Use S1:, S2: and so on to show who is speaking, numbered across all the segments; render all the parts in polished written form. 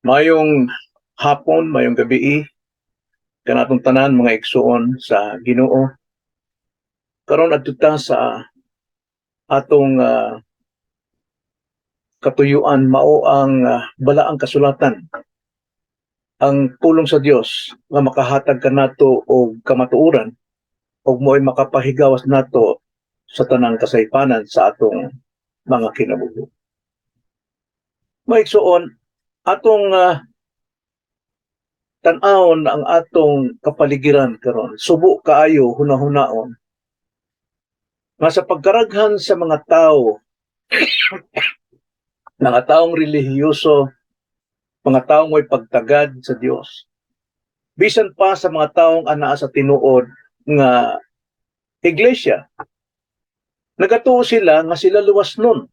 S1: Mayong hapon, mayong gabii, kanatong tanan, mga igsuon sa Ginoo. Karon adto ta sa atong katuyuan, mao ang balaang kasulatan. Ang pulong sa Dios nga makahatag kanato og kamatuoran ug mo'y makapahigawas nato sa tanang kasaypanan sa atong mga kinabuhi. Mga igsuon, atong tan-awon ang atong kapaligiran karon. Subo kaayo hunahunaon nga sa pagkaraghan sa mga tao, mga taong relihiyoso, mga taong may pagtagad sa Dios, bisan pa sa mga taong anaa sa tinuod nga iglesia, nagatuo sila nga sila luwas nun.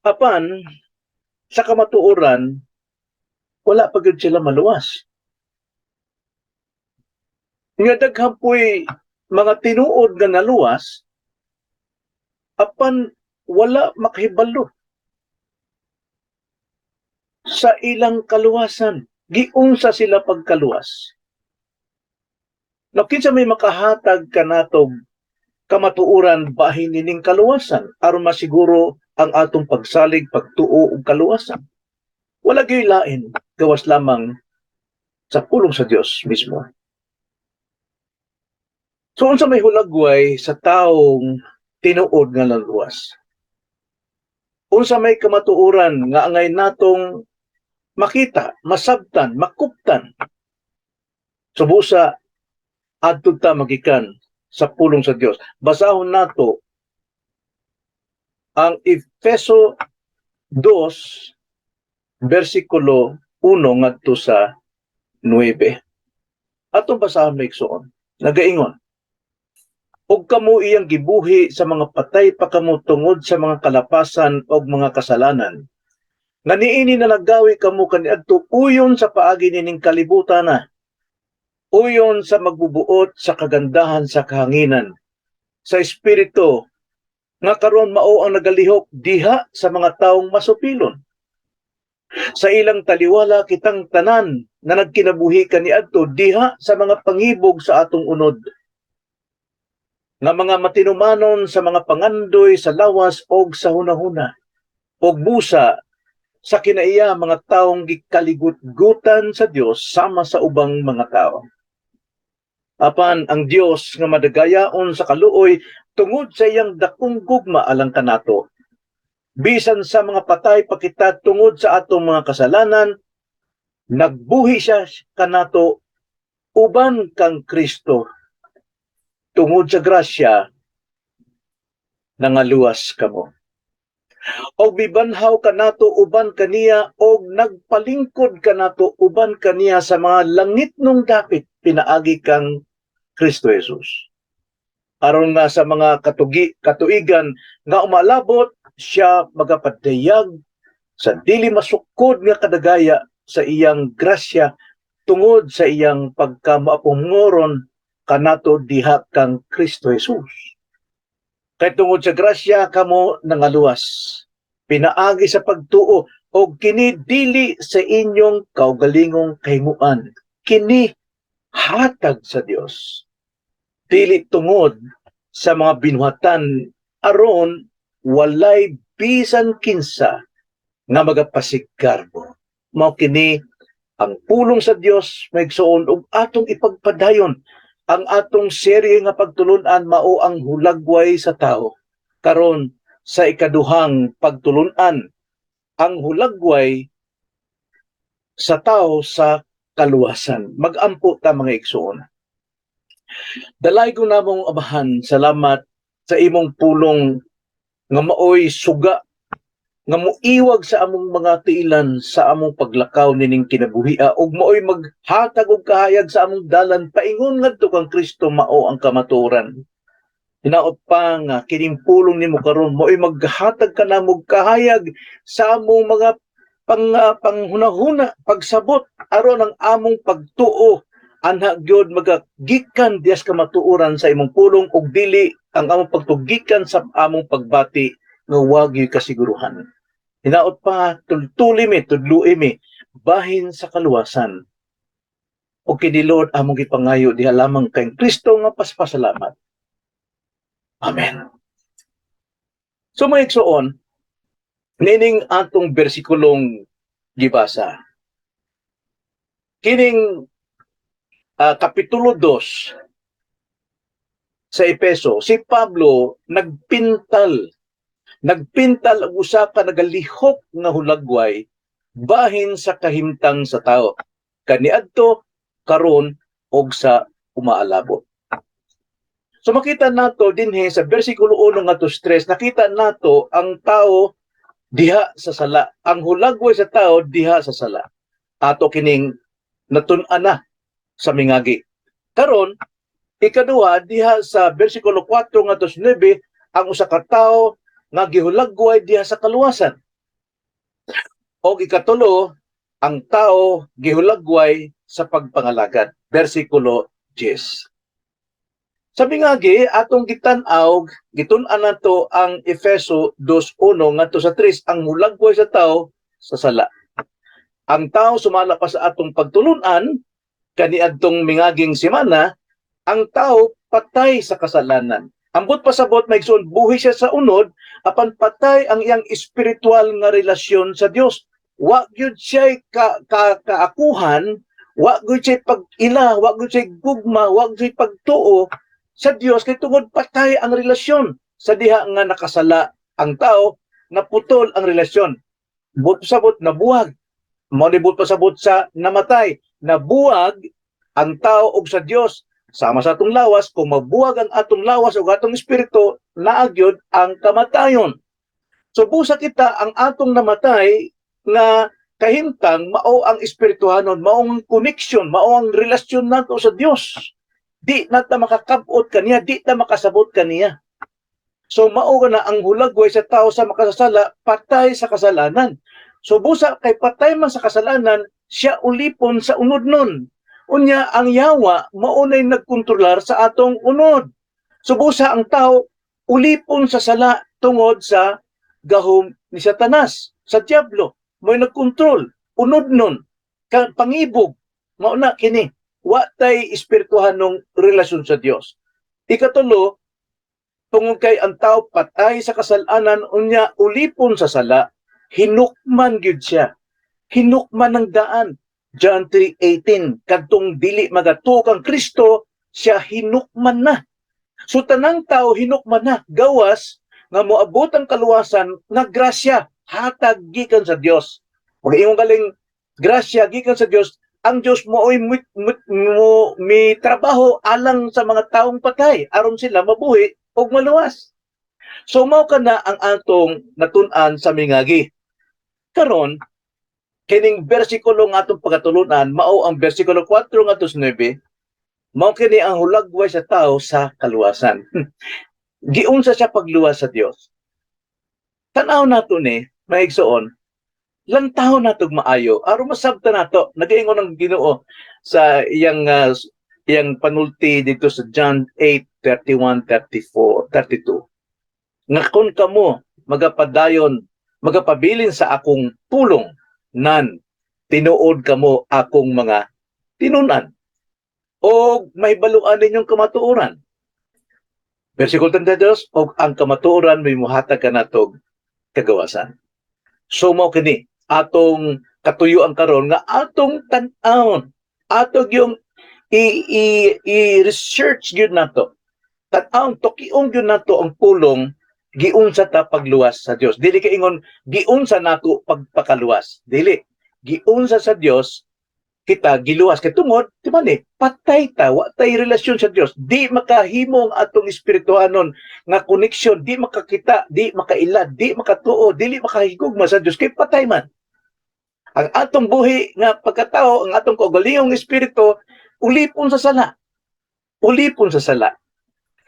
S1: Apan sa kamatuoran, wala pa gyud sila maluwas. Nga daghan po'y mga tinuod nga naluwas, apan wala makahibalo sa ilang kaluwasan. Giunsa sila pagkaluwas? No, kinsa may makahatag kanatog kamatuoran bahin nining kaluwasan aron masiguro ang atong pagsalig, pagtuo ug kaluwasan? Wala gyud lain gawas lamang sa pulong sa Dios mismo. So unsa may hulagway sa taong tinuod nga naluwas? Unsa may kamatuoran nga angay natong makita, masabtan, makuptan? Subusa adto ta magikan sa pulong sa Dios. Basahon nato ang Efeso 2 versikulo 1 ngadto sa 9. Atong basahon, mga igsoon. Nagaingon, "Ug kamo iyang gibuhi sa mga patay pa kamo tungod sa mga kalapasan ug mga kasalanan. Nga niini nalagawi kamo kaniadto uyon sa paagi nining kalibutan na, uyon sa magbubuot sa kagandahan sa kahanginan, sa espiritu nga karon mao ang nagalihok diha sa mga taong masupilon. Sa ilang taliwala kitang tanan na nagkinabuhi kaniadto diha sa mga pangibog sa atong unod, nga mga matinumanon sa mga pangandoy sa lawas og sa hunahuna, og busa sa kinaiya mga taong gikaligutgutan sa Dios sama sa ubang mga tao. Apan ang Dios nga madagayaon sa kaluoy tungod sa iyang dakong gugma alang kanato, bisan sa mga patay pa kita tungod sa atong mga kasalanan, nagbuhi siya kanato uban kang Kristo. Tungod sa grasya nangaluwas kamo. Og mibanhaw kanato uban kaniya og nagpalingkod kanato uban kaniya sa mga langitnong dapit pinaagi kang Kristo Jesus. Aron nga sa mga katuigan nga umalabot, siya magapadayag sa dili masukod nga kadagaya sa iyang grasya tungod sa iyang pagkamaapungoron kanato diha kang Kristo Jesus. Kay tungod sa grasya kamo nangaluwas pinaagi sa pagtuo, og kini dili sa inyong kaugalingong kahimuan, kini hatag sa Dios. Dili tungod sa mga binuhatan, aron walay bisan kinsa nga magapasigarbo." Mao kini ang pulong sa Dios, mga igsoon, ug atong ipagpadayon ang atong serye nga pagtulunan, mao ang hulagway sa tao. Karon sa ikaduhang pagtulunan, ang hulagway sa tao sa kaluwasan. Magampo ta, mga igsoon. Dalaygon namong Amahan, salamat sa imong pulong nga maoy suga nga moiwag sa among mga tiilan sa among paglakaw nining kinabuhia ug maoy maghatag og kahayag sa among dalan paingon ngadto kang Kristo, mao ang kamatuoran. Hinaot pa nga kining pulong nimo karon maoy maghatag kanamo og kahayag sa among mga panghunahuna, pagsabot, aron ang among pagtuo anha gyud magagikan diha sa kamatuoran sa imong pulong ug dili ang among pagtugikan sa among pagbati nga wa gyud kasiguruhan. Hinaot pa tultuli mi, tudlui mi Bahin sa kaluwasan. O kini, Lord, among gipangayo diha lamang kay Kristo nga paspasalamat. Amen. So mga igsoon, nining atong bersikulong gibasa, kining Kapitulo 2 sa Epeso, si Pablo nagpintal nagpintal og usa ka nagalihok nga hulagway bahin sa kahimtang sa tao kaniadto, karon og sa umaalabot. So makita nato dinhi sa bersikulo 1 ngadto 3, nakita nato ang tao diha sa sala, ang hulagway sa tao diha sa sala. Ato kining natun-an na sa mingagi. Karon, ikaduha, diha sa bersikulo 4 ngadto 9, ang usa ka tawo nga gihulagway diha sa kaluwasan. Og ikatulo, ang tao gihulagway sa pagpangalagad. Bersikulo 10. Sa mingagi, atong gitan-aw, gitun-an nato ang Efeso 2:1 ngadto sa 3, ang hulagway sa tao sa sala. Ang tao, sumala pa sa atong pagtulunan kaniadtong mingaging semana, ang tao patay sa kasalanan. Ambot pasabot, mga igsoon, buhi siya sa unod, apan patay ang iyang espiritual nga relasyon sa Dios. Wa gyud siya ka, ka, kaakuhan, wa gyud siya pag-ila, wa gyud siya gugma, wa gyud siya pagtuo sa Dios kay tungod patay ang relasyon. Sa diha nga nakasala ang tao, naputol ang relasyon. Buot pasabot, nabuwag. Mao ni buot pasabot sa namatay, nabuwag ang tao og sa Dios. Sama sa atong lawas, kung mabuwag ang atong lawas ug atong espiritu, naa gyud ang kamatayon. So busa kita, ang atong namatay nga kahimtang mao ang espirituhanon, mao ang connection, mao ang relasyon nato sa Dios. Di na ta makakabot kaniya, di ta makasabot kaniya. So mao na ang hulagway sa tao sa makasasala, patay sa kasalanan. So busa kay patay man sa kasalanan, siya ulipon sa unod nun. Unya ang yawa mao nay nagkontrolar sa atong unod. So busa ang tao ulipon sa sala tungod sa gahom ni Satanas, sa diablo, mo'y nagkontrol, unod nun, pangibog, mao na kini, wa tay espirituhanong relasyon sa Dios. Ikatulo, tungod kay ang tao patay sa kasalanan, unya ulipon sa sala, hinukman gyud siya. Hinukman ng daan. John 3:18, kadtong dili magatuo kang Kristo, siya hinukman na. So tanang tao hinukman na, gawas nga moabot ang kaluwasan nga grasya hatag gikan sa Dios. Pag ingon galing grasya gikan sa Dios, ang Dios mo oy mo mi trabaho alang sa mga taong patay aron sila mabuhi ug maluwas. So mao kana ang atong natun-an sa mingagi. Karon, kining bersikulo nga atong pagkatulunan mao ang bersikulo 4 ngadto 9, mao kini ang hulagway sa tao sa kaluwasan. Giunsa siya pagluwas sa Dios? Tan-aw nato ni, mga igsoon, lantaw nato maayo aron masabtan nato. Nagaingon ang Ginoo sa iyang panulti dito sa John 8:31, 34, 32 nga kung kamo magapadayon, magapabilin sa akong pulong, nan tinuod kamo akong mga tinunan o mahibaluan ninyong kamatuoran. Versikulo 32, og ang kamatuoran may muhatag kanatog kagawasan. So mao kini atong katuyuan karon nga atong tan-awon, atong yung i, i-research gyud nato. Tan-awon, tukion gyud nato ang pulong giunsa ta pagluwas sa Dios. Dili ka ingon giunsa nato pagpakaluwas. Dili. Giunsa sa Dios kita giluwas kay tungod di ba ni patay ta, wa tay relasyon sa Dios, di makahimo ang atong espirituhanon nga koneksyon, di makakita, di makaila, di makatuo, dili makahigugma sa Dios kay patay man ang atong buhi nga pagkatao. Ang atong kaugalingong espiritu ulipon sa sala, ulipon sa sala.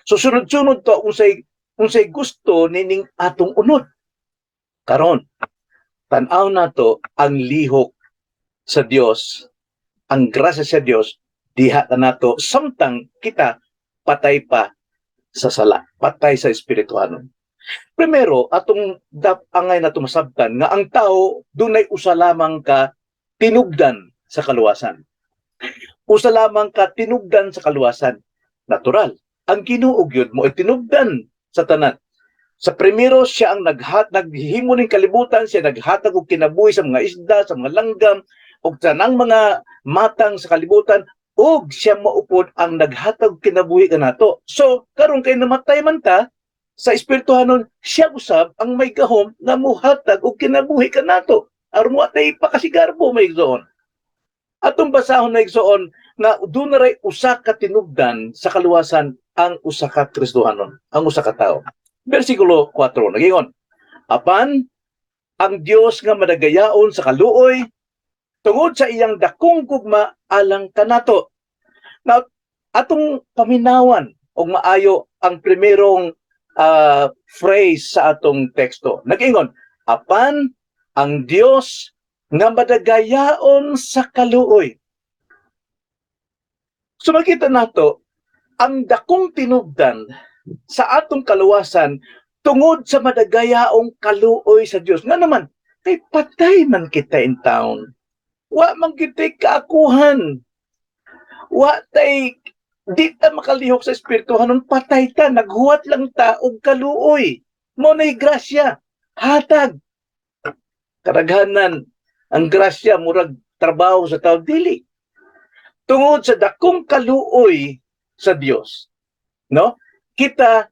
S1: So sunod-sunod to unsay unsay gusto nining atong unod. Karon, tan-aw nato ang lihok sa Dios, ang grasya sa Dios diha nato samtang kita patay pa sa sala, patay sa espirituhanon. Primero, atong angay nato masabtan nga ang tao dunay usa lamang ka Tinubdan sa kaluwasan. Usa lamang ka tinubdan sa kaluwasan. Natural, ang Ginoo gyud mo tinubdan sa tanan. Sa primero, siya ang naghimo ning kalibutan, siya naghatag og kinabuhi sa mga isda, sa mga langgam, ug tanang mga matang sa kalibutan, ug siya maupod ang naghatag og kinabuhi kanato. So, karon kay namatay man ta sa espirituhanon, siya usab ang may gahom nga muhatag og kinabuhi kanato. Aron mo atay pakasigarbo, mga igsoon. Atong basahon na, igsoon, nga doon na ray usa ka tinubdan sa kaluwasan ang usa ka Kristohanon, ang usa ka tawo. Versikulo 4, nagingon, "Apan ang Dios nga madagayaon sa kaluoy tungod sa iyang dakong gugma alang kanato." Now, atong paminawan og maayo ang primerong phrase sa atong teksto. Nagingon, "Apan ang Dios nga madagayaon sa kaluoy." So makita nato ang dakong tinubdan sa atong kaluwasan tungod sa madagayaong kaluoy sa Dios. Nga naman, kay patay man kita in town. Wa man kita kaakuhan. Wa tay di ta makalihok sa espirituhanon, patay ta, naghuwat lang ta og kaluoy. Mao nay grasya, hatag. Karaghanan, ang grasya murag trabaho sa tao, dili. Tungod sa dakong kaluoy sa Dios, no? Kita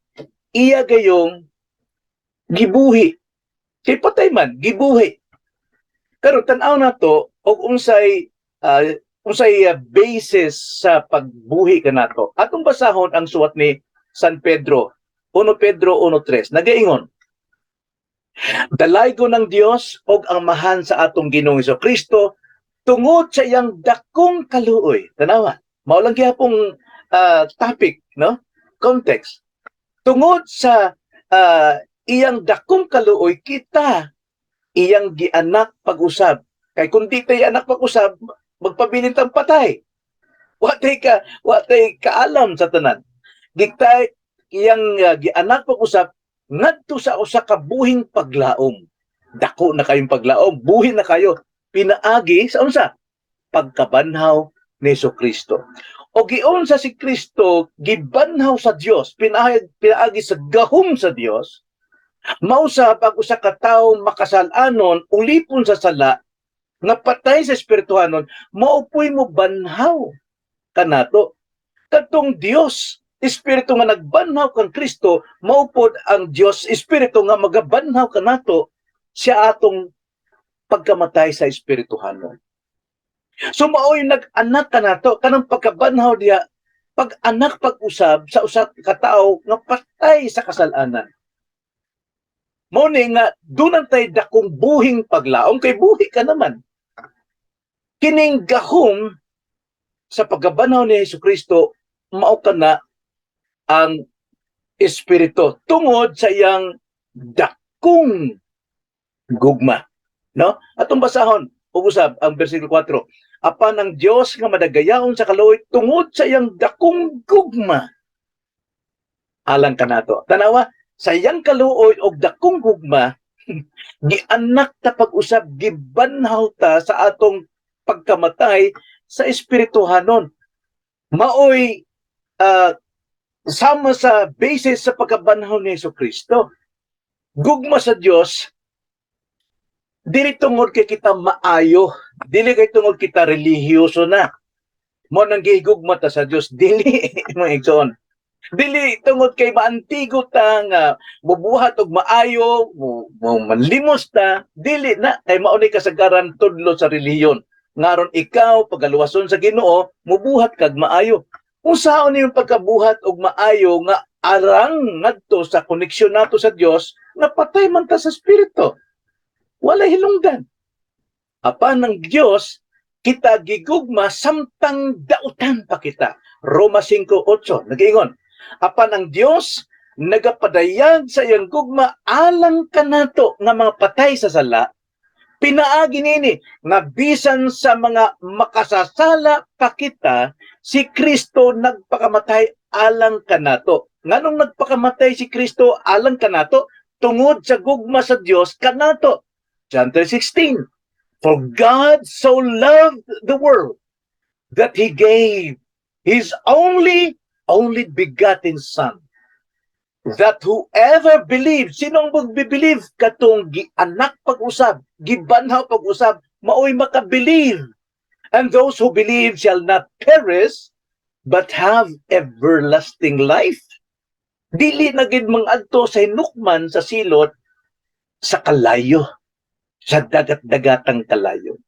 S1: iya gayong gibuhi. Kay patay man, gibuhi. Karon tan-aw nato og unsay basis sa pagbuhi kanato. Atong basahon ang suwat ni San Pedro, 1 Pedro 1:3. Nagaingon, "Dalaygon ng Dios og ang Amahan sa atong Ginoong Kristo tungod sa iyang dakong kaluoy." Tanawa, mao lang gihapong topic, no? Context. Tungod sa iyang dakong kaluoy, kita iyang gianak pag-usab. Kay kung di tayo anak pag-usab, magpabilin tang patay. Wa tay kaalam sa tanan. Gitay iyang gianak pag-usab ngadto sa usa ka buhing paglaom. Dako na kayong paglaom, buhi na kayo pinaagi sa unsa? Pagkabanhaw ni Kristo. O giunsa si Kristo gibanhaw sa Dios, pinaagi sa gahom sa Dios, mausa pag usa ka tawo makasalanon, ulipon sa sala, nga patay sa espirituhanon, maupoy mo banhaw kanato. Kadtong Dios Espiritu nga nagbanhaw kang Kristo, maupod ang Dios Espiritu nga magabanhaw kanato siya atong pagkamatay sa espirituhanon. So mao'y nag-anak kanato kanang pagkabanhaw diya, pag-anak pag-usab sa usa ka tawo nga patay sa kasalanan. Mao ni nga doon tay dakong buhing paglaom kay buhi ka naman. Kining gahom sa pagkabanhaw ni Jesu Kristo, mao kana ang Espiritu tungod sa iyang dakong gugma. No? Atong basahon ug usab ang versikulo 4. "Apan ang Dios nga madagayaon sa kaluoy tungod sa iyang dakong gugma alang kanato." Tanawa, sa iyang kaluoy og dakong gugma, gianak ta pag-usab, gibanhaw ta sa atong pagkamatay sa espirituhanon. Maoy sama sa basis sa pagkabanhaw ni Jesu Kristo. Gugma sa Dios dili tungod kay kita maayo, dili kay tungod kita relihiyoso na. Mo nang gihigugma ta sa Dios, dili, mga igsoon. Dili tungod kay maantigo ta nga mubuhat og maayo, mo manlimos ta, dili na kay mao ni kasagaran tudlo sa relihiyon. Ngaron ikaw pagaluwason sa Ginoo, mubuhat kag maayo. Unsaon niyong pagkabuhat og maayo nga arang ngadto sa koneksyon nato sa Dios nga patay man ta sa espiritu? Wala hilungdan. Apan ng Dios kita gigugma samtang dautan pa kita. Roma 5:8 nagaingon, "Apan ang Dios nagapadayag sa iyang gugma alang kanato nga mga patay sa sala pinaagi nini nga bisan sa mga makasasala pa kita, si Kristo nagpakamatay alang kanato." Nganong nagpakamatay si Kristo alang kanato? Tungod sa gugma sa Dios kanato. John 3:16. For God so loved the world that he gave his only begotten Son, that whoever believes, sinong magbi-believe? Katong gianak pag-usab, gibanhaw pag-usab, maoy maka-believe. And those who believe shall not perish, but have everlasting life. Dili na gid mangadto sa hinukman sa silot sa kalayo, sa dagat-dagatang kalayo.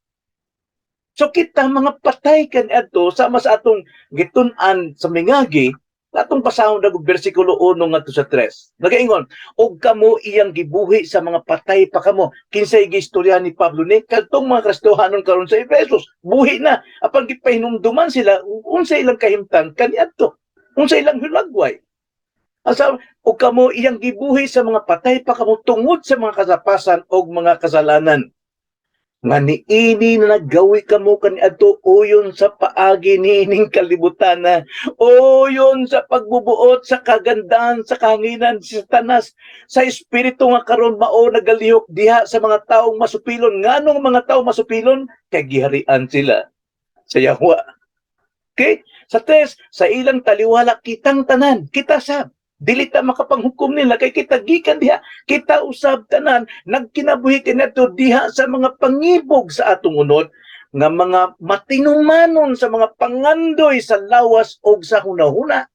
S1: So kita mga patay kaniadto, sama sa atong gitun-an sa mingagi, atong basahon na bersikulo 1 ngadto sa 3. Nagaingon, "Og kamo iyang gibuhi sa mga patay pa kamo." Kinsay giistorya ni Pablo ni kadtong mga Kristohanon karon sa Efesos, buhi na apan gipahinumduman sila unsa ilang kahimtang kaniadto, unsa ilang hulagway. Asa, "Og kamo iyang gibuhi sa mga patay pa kamo tungod sa mga kasapasan og mga kasalanan nga niini na naggawi kamo kaniadto uyon sa paagi niining kalibutan na uyon sa pagbubuot sa kagandahan sa kahanginan si Satanas, sa espiritu nga karon mao nagalihok diha sa mga taong masupilon." Nganong mga taong masupilon? Kay giharian sila sa yawa. Okay, sa 3, "Sa ilang taliwala kitang tanan," kita sab, dili ta makapanghukom nila kay kita gikan diha, kita usab tanan nagkinabuhi kaniadto diha sa mga pangibog sa atong unod nga mga matinumanon sa mga pangandoy sa lawas og sa hunahuna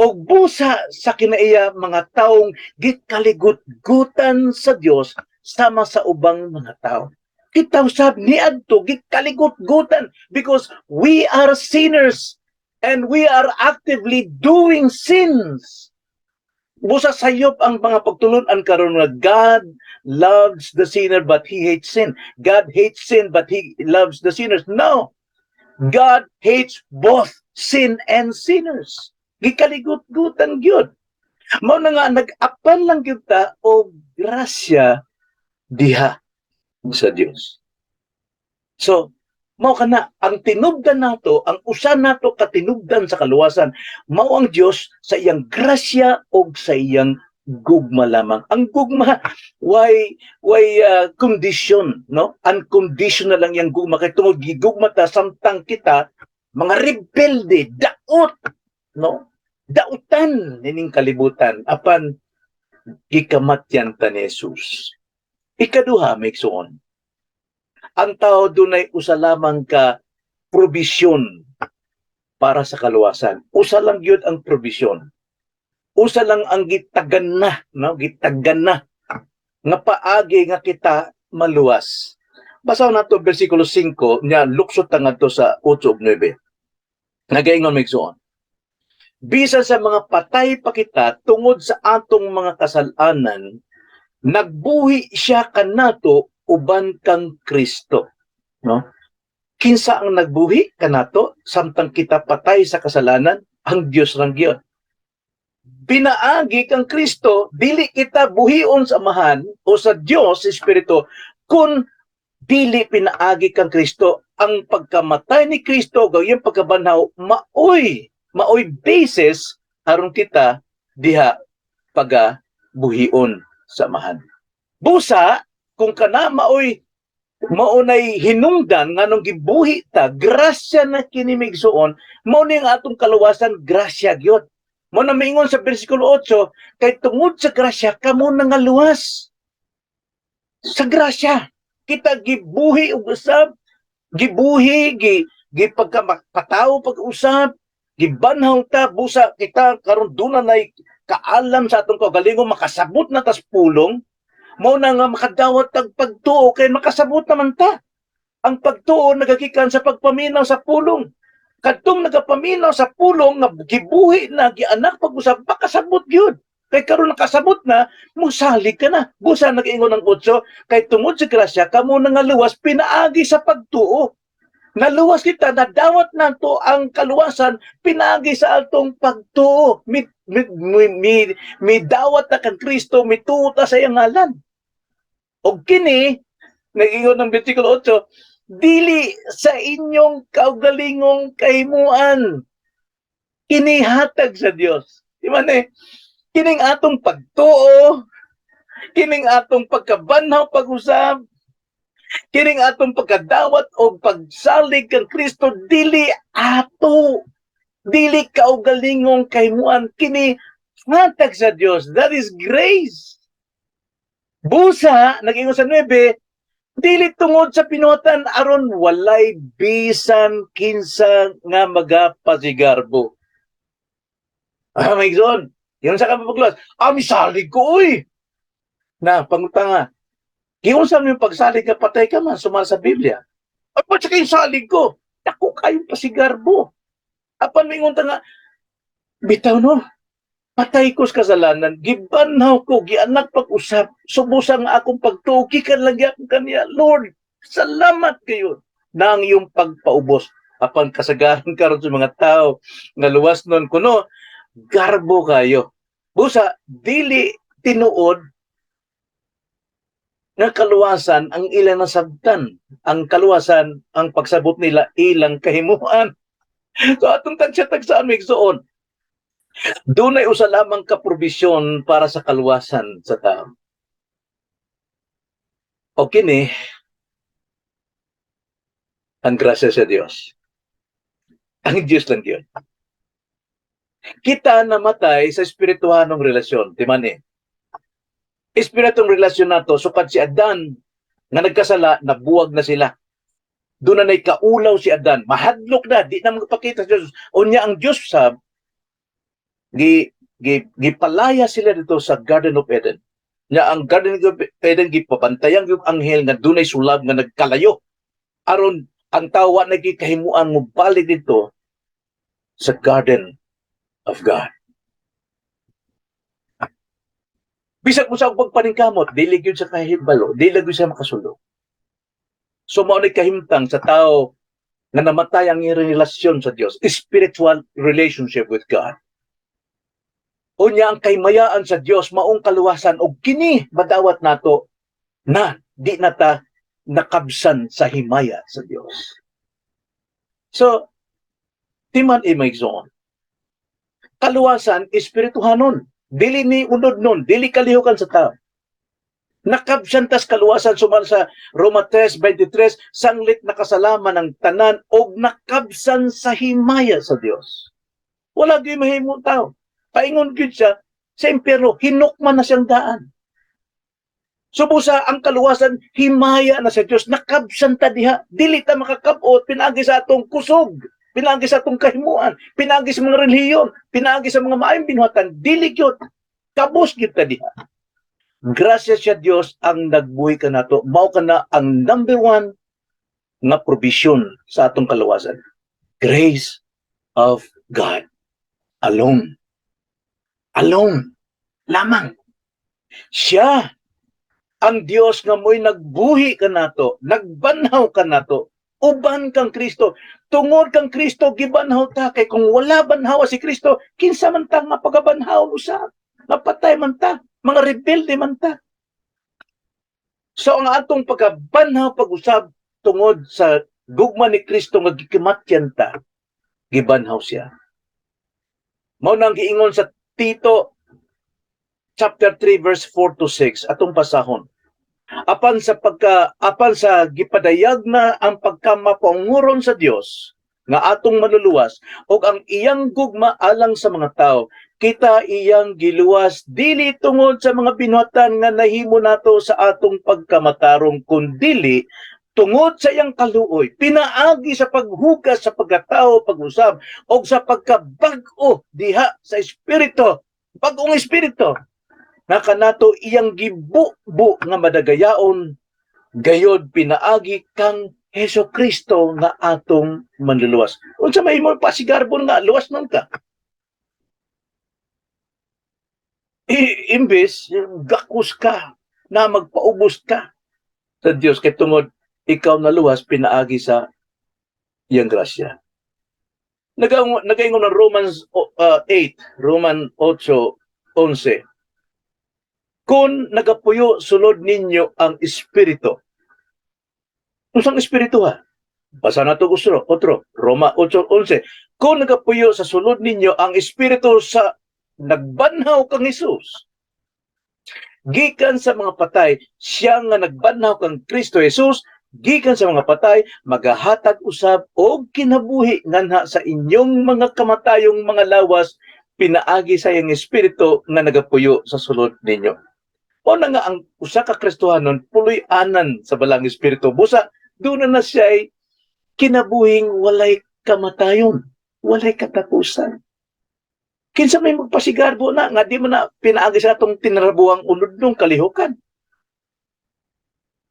S1: og busa sa kinaiya mga taong gikaligot-gutan sa Dios sama sa ubang mga tao. Kita usab niadto gikaligot-gutan because we are sinners and we are actively doing sins. Busa sayop ang mga pagtulunan karon nga God loves the sinner but he hates sin. God hates sin but he loves the sinners. No. God hates both sin and sinners. Gikaligot-gutan gyud. Mao na nga nag-apan lang gyud ta og grasya diha sa Dios. So, mao kana ang tinubdan nato, ang usa nato katinubdan sa kaluwasan, mao ang Dios sa iyang grasya og sa iyang gugma lamang. Ang gugma way condition, no? Unconditional lang iyang gugma kay tungod gigugma ta samtang kita mga rebelde, daot, no? Dautan nining kalibutan apan gikamatyan ta ni Jesus. Ikaduha, mga igsoon, ang tao dunay usa lamang ka probisyon para sa kaluwasan. Usa lang gyud ang probisyon. Usa lang ang gitagan na, no? Gitagan na nga paagi nga kita maluwas. Basahon nato bersikulo 5 nya luksot ta ngadto sa 8 ug 9. Nagaingon, mga igsoon, "Bisan sa mga patay pa kita tungod sa atong mga kasalanan, nagbuhi siya kanato uban kang Kristo." No? Kinsa ang nagbuhi kanato samtang kita patay sa kasalanan? Ang Dios lang gyud. Pinaagi kang Kristo, dili kita buhion sa Amahan o sa Dios Espiritu kung dili pinaagi kang Kristo. Ang pagkamatay ni Kristo, gayong pagkabanhaw, maoy basis aron kita diha paga buhion sa Amahan. Busa kung kana maoy maunay hinungdan nganong gibuhi ta, grasya na kini, mga igsoon, mao ni ang atong kaluwasan, grasya gyud. Mao na miingon sa bersikulo 8, "Kay tungod sa grasya kamo nangaluwas." Sa grasya kita gibuhi og usab, gibuhi, gi gipagkapatawo pag-usab, gibanhaw ta. Busa kita karon duna nay kaalam sa atong kaugalingon, makasabot na tas pulong, mao na nga makadawat tag pagtuo kay makasabot naman ta. Ang pagtuo nagagikan sa pagpaminaw sa pulong. Kadtong nagapaminaw sa pulong nga gibuhi na, gianak pag-usab, makasabot gyud. Kay karon nakasabot na, musalig ka na. Busa nag-ingon ng 8, "Kay tungod sa grasya kamo nangaluwas pinaagi sa pagtuo." Naluwas kita, nadawat nato ang kaluwasan pinaagi sa atong pagtuo. Mi dawat na kang Kristo, mituo ta sa iyang ngalan. Og kini, nag-ingon ng bersikulo 8, "dili sa inyong kaugalingong kahimuan. Kini hatag sa Dios." Di ba ni? Kining atong pagtuo, kining atong pagkabanhaw pag-usab, Kining atong pagkadawat o pagsalig kang Kristo dili ato. Dili kaugalingong kahimuan, kini hatag sa Dios. That is grace. Busa, nag-ingon sa 9, dili tungod sa binuhatan aron walay bisan kinsa nga magapasigarbo. Ah, may igsoon. Yung sa kapapagluwas, ah, misalig ko, uy! Na, pangutanga. Giunsa mo yung pagsalig ka, patay ka man, sumala sa Biblia. Ay, ba't sa salig ko? Dako kayong pasigarbo. Apan mingon ta nga, bitaw no, patay ko sa kasalanan, gibanhaw ko, gianak pag-usap, subusan nga akong pagtuo, gikan lang gyapon kaniya. Lord, salamat kayo na ang iyong pagpaubos. Apan kasagaran karon sa mga tao nga luwas nun kuno, garbo kayo. Busa, dili tinuod nga kaluwasan ang ilang nasabtan. Ang kaluwasan, ang pagsabot nila ilang kahimuan. So atong tagsya-tagsaan, may igsoon. Dunay usa lamang ka probisyon para sa kaluwasan sa tao. O kini ang grasya sa Dios. Ang Diyos lang yun. Kita namatay sa espirituhanong relasyon, timan eh. Espiritong relasyon nato, sukad si Adan nga nagkasala, nabuwag na sila. Doon na na'y kaulaw si Adan. Mahadlok na, di na magpakita sa Diyos. Unya ang Diyos sa gi, gi gipalaya sila dito sa Garden of Eden. Nya ang Garden of Eden gipabantayan yung anghel nga dunay sulab nga nagkalayo. Aron ang tawo wa nagikahimuan mo balik dito sa Garden of God. Bisag mo sa pagpaningkamot, dili gyud sa kahibalo, dili gyud siya makasulog. So mao ni kahimtang sa tao nga namatay ang iyang relasyon sa Dios, spiritual relationship with God. Unya ang kaymayaan sa Dios maong kaluwasan og kini madawat nato na di na ta nakabsan sa himaya sa Dios. So, timan i, igsoon. Kaluwasan espirituhanon, dili ni unod nun, dili kalihukan sa tao. Nakabsan tas kaluwasan suman sa Roma 3:23, sanglit nakasalaman ang tanan og nakabsan sa himaya sa Dios. Wala gyud mahimo tao. Paingon gyud siya sa impyerno, hinukman na siyang daan. Subusa ang kaluwasan, himaya na sa Dios, nakabsan ta diha, dili ta makakabot pinaagi sa atong kusog, pinaagi sa atong kahimuan, pinaagi sa mga relihiyon, pinaagi sa mga maayong binuhatan, dili gyud, kabos gyud ta diha. Grasya sa Dios ang nagbuhi kanato, mao kana ang number one nga provision sa atong kaluwasan. Grace of God alone. Alone. Lamang. Siya ang Dios nga mo'y nagbuhi kanato, nagbanhaw kanato, uban kang Kristo. Tungod kang Kristo, gibanhaw ta. Kay kung wala banhaw si Kristo, kinsa man ta nga pagabanhaw usab? Napatay man ta, mga rebelde man ta. So ang atong pagkabanhaw pag-usab tungod sa gugma ni Kristo nga gikimatyan ta, gibanhaw siya. Mao nang giingon sa Tito chapter 3 verse 4 to 6, atong pasahon. Apan sa gipadayag na ang pagkamapanguron sa Dios nga atong manluluwas ug ang iyang gugma alang sa mga tao, kita iyang giluwas dili tungod sa mga binuhatan nga nahimo nato sa atong pagkamatarong, kundili tungod sa iyang kaluoy pinaagi sa paghugas sa pagkatao pag-usab og sa pagkabag-o diha sa espiritu, bag-ong espiritu nga kanato iyang gibubo nga madagayaon gayod pinaagi kang Hesus Kristo nga atong manluluwas. Unsa may mo pasigarbon nga luwas man ka? Imbes gakus ka na magpaubos ka sa Dios kay tungod ikaw naluwas pinaagi sa iyang grasya. Nagaingon ng Romans 8, Roman 8:11. Kung nagapuyo sulod ninyo ang espiritu. Unsang espiritu ha? Basa na to gusto, otro, Roma 8:11. Kung nagapuyo sa sulod ninyo ang espiritu sa nagbanhaw kang Hesus gikan sa mga patay, siya nga nagbanhaw kang Kristo Jesus, gikan sa mga patay, magahatag usab og kinabuhi nganha sa inyong mga kamatayong mga lawas pinaagi sa iyang Espiritu nga nagapuyo sa sulod ninyo. Mao na nga ang usa ka Kristohanon puloy-anan sa Balaang Espiritu. Busa doon na siya kinabuhing walay kamatayon, walay katapusan. Kinsa may magpasigarbo na nga di man na pinaagi sa atong tinarabuhang unudnong kalihukan?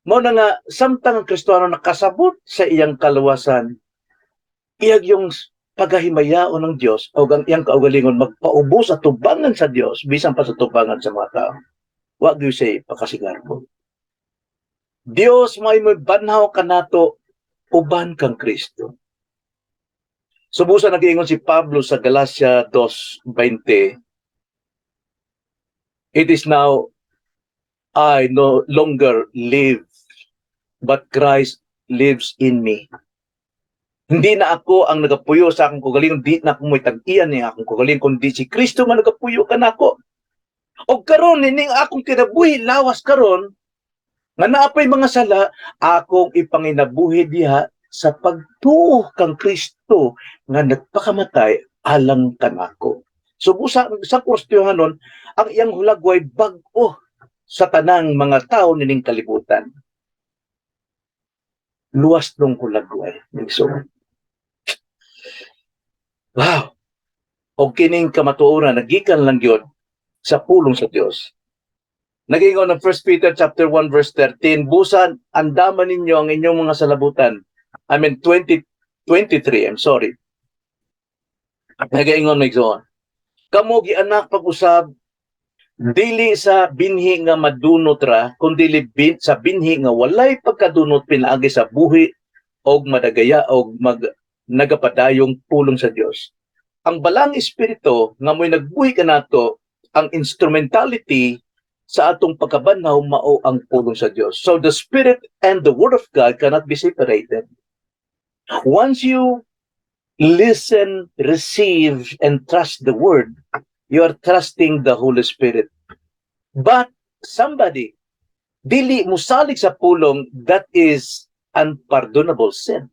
S1: Mao na nga samtang ang Kristiyano nakasabot sa iyang kaluwasan, iyag yung pagahimayaon ng Dios o ang iyang kaugalingon magpaubos sa tubangan sa Dios bisan pa sa tubangan sa mga tao. Wa gyud siya pakasigarbo. Dios may banhaw kanato uban kang Kristo. So busa nag-iingon si Pablo sa Galatia 2:20, "It is now I no longer live, but Christ lives in me." Hindi na ako ang nagapuyo sa akong kaugalingon, di na ako mo'y tag-iyan ni akong kaugalingon, kundi si Kristo man nagapuyo kanako. O karon ining akong kinabuhi lawas karon nga naapay mga sala, akong ipanginabuhi diha sa pagtuo kang Kristo nga nagpakamatay alang kanako. So busa sa Kristohanon, ang iyang hulagway bag-o sa tanang mga tao nining kalibutan. Luwas nung hulagway. So, wow! O kining kamatuoran nagikan lang gyud sa pulong sa Dios. Nagingon ng 1 Peter chapter 1 verse 13, "Busan andaman ninyo ang inyong mga salabutan." I mean 20, 23, I'm sorry. Nagaingon may igsoon. "Kamo gianak pag-usab dili sa binhi nga madunot ra, kundi sa binhi nga walay pagkadunot pinaagi sa buhi og madagaya og mag nagapadayong pulong sa Dios." Ang Balaang Espiritu nga mo'y nagbuhi kanato, ang instrumentality sa atong pagkabanhaw mao ang pulong sa Dios. So the Spirit and the Word of God cannot be separated. Once you listen, receive, and trust the Word, you are trusting the Holy Spirit. But somebody, dili musalig sa pulong, that is unpardonable sin.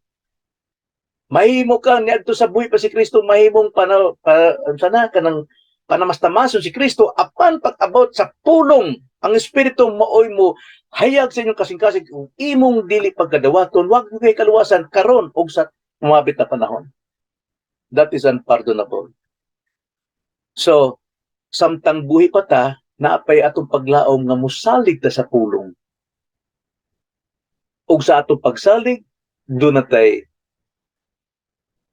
S1: Mahimo ka niadto sa buhi pa si Kristo, mahimong pana, pa, sana kanang panamastamason si Kristo, apan pag-abot sa pulong, ang Espiritu maoy mo hayag sa inyong kasing-kasing kung imong dili pagkadawaton, wag mo kay kaluwasan karon og sa umabit na panahon. That is unpardonable. So, samtang buhi pa ta, naapay atong paglaom nga musalig ta sa pulong. Ug sa atong pagsalig, duna tay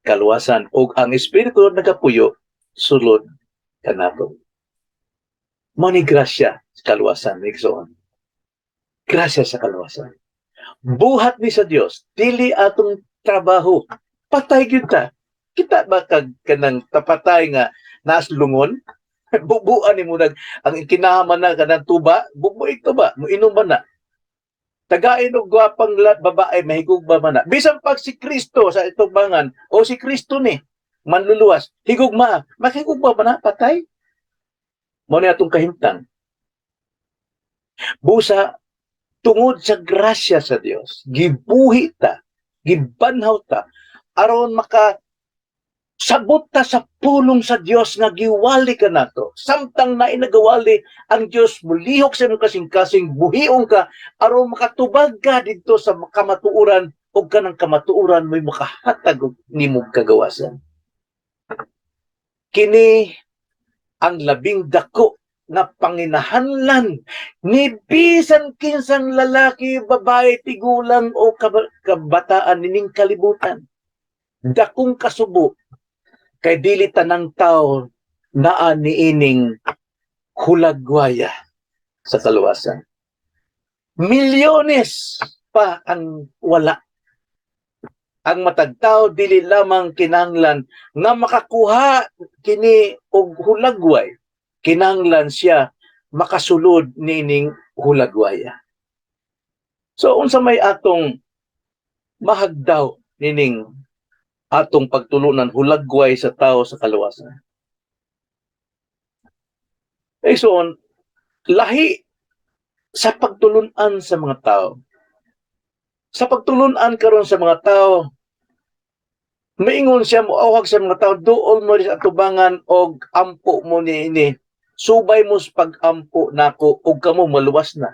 S1: kaluwasan ug ang Espiritu nagapuyo sulod kanato. Mao ni grasya sa kaluwasan, igsoon. Grasya sa kaluwasan. Buhat ni sa Dios, dili atong trabaho. Patay gyud ta. Kita ba kag kanang tapatay nga naas lungon? Bubuan nimo nag ang kinahaman na kanang tuba, bubuig tuba, moinom ba na? Tagain og gwapang babae, mahigug ba man na? Bisan pag si Kristo sa itubangan o si Kristo ni manluluwas, higugma, makahigugma ba na? Patay. Mao ni atong kahimtang. Busa tungod sa grasya sa Dios, gibuhi ta, gibanhaw ta aron maka sabot ta sa pulong sa Dios nga giwali kanato. Samtang naay nagawali, ang Dios mulihok sa imong kasing-kasing, buhiong ka aron makatubag ka didto sa kamatuoran ug kanang kamatuoran mo'y makahatag og nimong kagawasan. Kini ang labing dako nga panginahanglan ni bisan kinsang lalaki, babae, tigulang o kabataan nining kalibutan. Dakong kasubo kay dili tanang tao naa niining hulagwaya sa kaluwasan. Milyones pa ang wala. Ang matag tao dili lamang kinahanglan nga makakuha kini og hulagway, kinahanglan siya makasulod niining hulagwaya. So unsa may atong mahagdaw nining atong pagtulunan, hulagway sa tao sa kaluwasan? Eh so lahi sa pagtulunan sa mga tao. Sa pagtulunan karon sa mga tao, maingon siya, moawhag sa mga tao, "Duol mo sa atubangan og ampo mo niini. Subay mo sa pag-ampo nako og kamo maluwas na."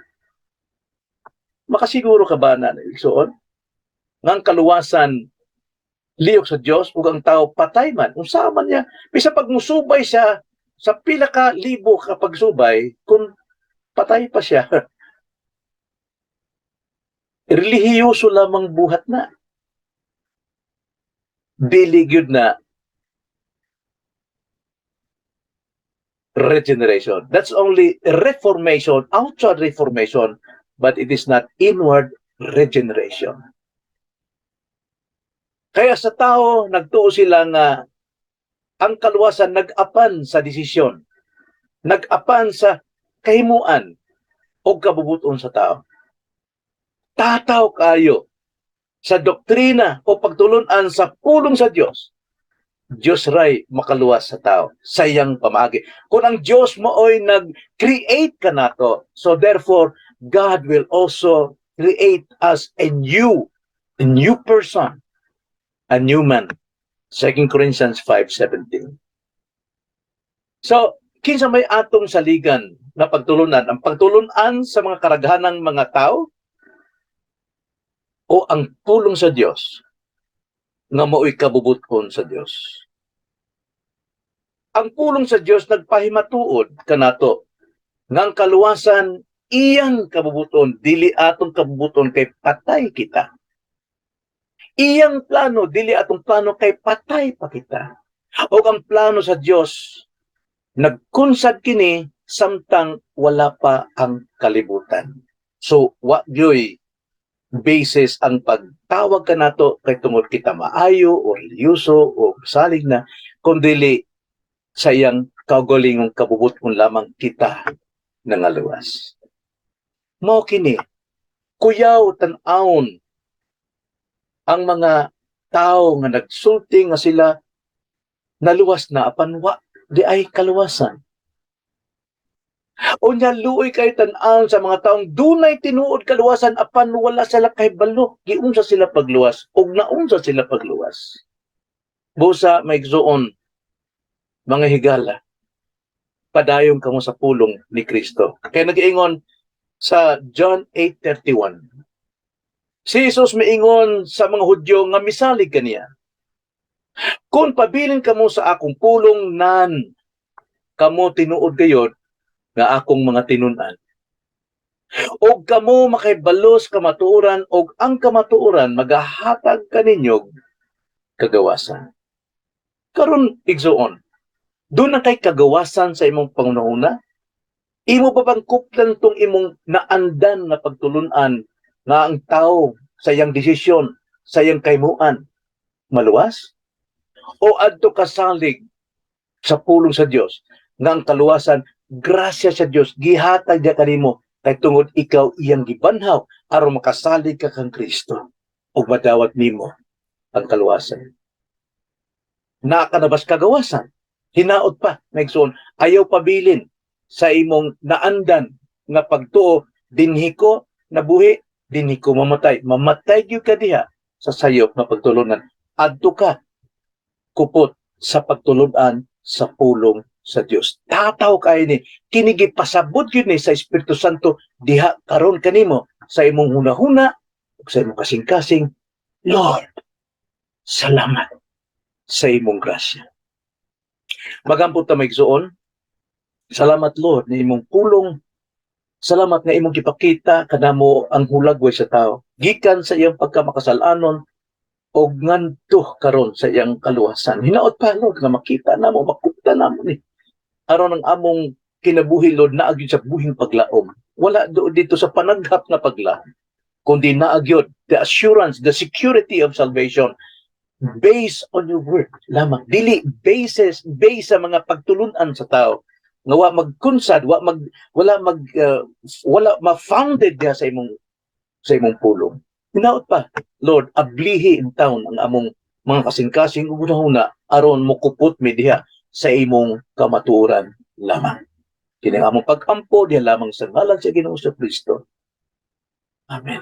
S1: Makasiguro ka ba na, igsuon, nga ang kaluwasan liyok sa Dios ug ang tao patay man? Unsa man niya, bisa pag musubay siya sa pila ka libo ka pagsubay, kung patay pa siya, relihiyoso lamang buhat na. Dili gyud na regeneration. That's only reformation, outward reformation, but it is not inward regeneration. Kaya sa tao, nagtuo sila nga ang kaluwasan nag-apan sa desisyon, nag-apan sa kahimuan o kabubuton sa tao. Tataw kayo sa doktrina o pagtulunan sa pulong sa Dios. Dios ray makaluwas sa tao sa iyang pamaagi. Kung ang Dios maoy nag-create kanato, so therefore God will also create us a new person, a new man. 2 Corinthians 5:17. So, kinsa may atong saligan na pagtulunan? Ang pagtulunan sa mga karaghanang mga tao o ang pulong sa Dios nga mao'y kabubuton sa Dios? Ang pulong sa Dios nagpahimatuod kanato nga ang kaluwasan iyang kabubuton, dili atong kabubuton kay patay kita. Iyang plano, dili atong plano kay patay pa kita. O ang plano sa Dios nagkunsad kini samtang wala pa ang kalibutan. So wa gyoy basis ang pagtawag kanato kay tungod kita maayo o relihiyoso o salig na, kundili sa iyang kaugalingong kabubuton lamang kita nangaluwas. Mao kini, kuyaw tan-awon ang mga tao nga nagsulti nga sila naluwas na apan wa diay kaluwasan. Unya luoy kay tan-awon sa mga taong dunay tinuod kaluwasan apan wala sila kahibalo giunsa sila pagluwas ug naunsa sila pagluwas. Busa, maigsuon, mga higala, padayon kamo sa pulong ni Kristo. Kay nag-iingon sa John 8:31. Si Jesus miingon sa mga Hudyo nga misalig kaniya, "Kung pabilin kamo sa akong pulong nan, kamo tinuod gayod nga akong mga tinun-an. Og kamo makahibalo sa kamatuoran og ang kamatuoran magahatag kaninyog kagawasan." Karon, igsuon, duna kay kagawasan sa imong panghunahuna? Imo pa bang kuplan tong imong naandan nga pagtulunan nga ang tao sa iyang desisyon, sa iyang kahimuan, maluwas? O adto ka salig sa pulong sa Dios nga ang kaluwasan grasya sa Dios, gihatag niya kanimo kay tungod ikaw iyang gibanhaw aron makasalig ka kang Kristo ug madawat nimo ang kaluwasan? Naa ka na bas kagawasan? Hinaot pa, maigsoon, ayaw pabilin sa imong naandan nga pagtuo, "Dinhi ko nabuhi, dinhi ko mamatay." Mamatay gyud ka diha sa sayop nga pagtulunan. Adto ka kupot sa pagtulunan sa pulong sa Dios. Tataw kay ni, kini gipasabot gyud ni sa Espiritu Santo diha karon kanimo sa imong hunahuna ug sa imong kasing-kasing. Lord, salamat sa imong grasya. Magampo ta, maigsuon. Salamat, Lord, ni imong pulong. Salamat nga imong gipakita kanamo ang hulagway sa tao gikan sa iyang pagkamakasalanon og ngadto karon sa iyang kaluwasan. Hinaot pa, Lord, nga makita namo, makupta namo ni aron ang among kinabuhi, Lord, naa gyud sa buhing paglaom. Wala do dito sa panaghap nga paglaom, kundi naa gyud the assurance, the security of salvation based on your word lamang. Dili basis based sa mga pagtulunan sa tao nga wa magkunsad, wa mag wala mag wala ma-founded diha sa imong pulong. Hinaot pa, Lord, ablihi intawon ang among mga kasing-kasing ug hunahuna aron mokupot mi diha sa imong kamatuoran lamang. Kini ang among pag-ampo diha lamang sa ngalan sa Ginoong Kristo. Amen.